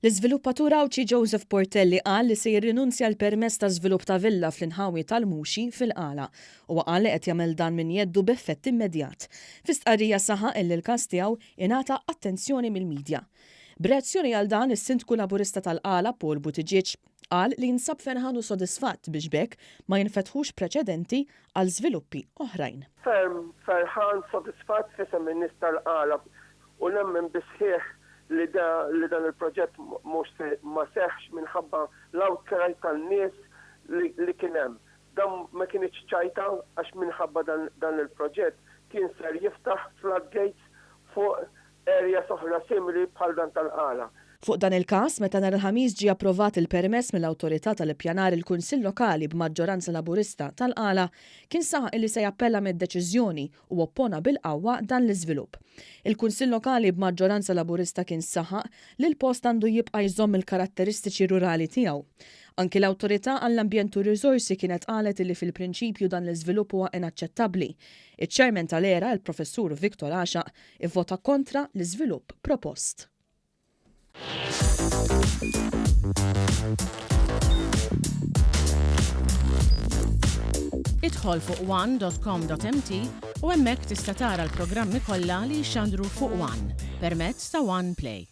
L-iżviluppatur Għawdxi Joseph Portelli qal li se jirrinunzja l-permess ta' żvilupp ta' villa fl-inħawi tal-Muxi fil-Qala. Huwa qal li qed jagħmel dan minn jeddu b'effett immedjat. Fi stqarrija saħaq illi l-każ tiegħu ingħata attenzjoni mill-media. B'reazzjoni għal dan, is-Sindku Laburista tal-Qala Paul Buttigieg qal li jinsab ferħan u sodisfatt biex b'hekk ma jinfetħux preċedenti għal żviluppi oħrajn. Ferm ferħan, sodisfatt f'isem in-nies tal-Qala u nemmen bis-sħiħ li li dan il-proġett mhux se ma seħħx minħabba l-outcry tan-nies li li kien hemm. Dan ma kinitx ċajta għax minħabba dan dan il-proġett kien ser jiftaħ floodgates fuq areas oħra simili bħal dan tal-Qala. Fuq dan il-każ, meta nhar il-Ħamis ġie approvat il-permess mill-Awtorità tal-Ippjanar il-Kunsill Lokali b'maġġoranza Laburista tal-Qala kien saħaq illi se jappella mid-deċiżjoni u oppona bil-qawwa dan l-iżvilupp. Il-Kunsill Lokali b'maġġoranza Laburista kien saħaq li l-post għandu jibqa' jżomm il-karatteristiċi rurali tiegħu. Anki l-Awtorità għall-Ambjent u r-Riżorsi kienet qalet illi fil-prinċipju dan l-iżvilupp huwa inaċċettabbli. Iċ-Chairman tal-ERA, il-Professur Victor Għaxaq, ivvota kontra l-iżvilupp propost. Idħol fuq one.com.mt u hemmhekk tista' tara l-programmi kollha li jixxandru fuq One permezz ta' One Play.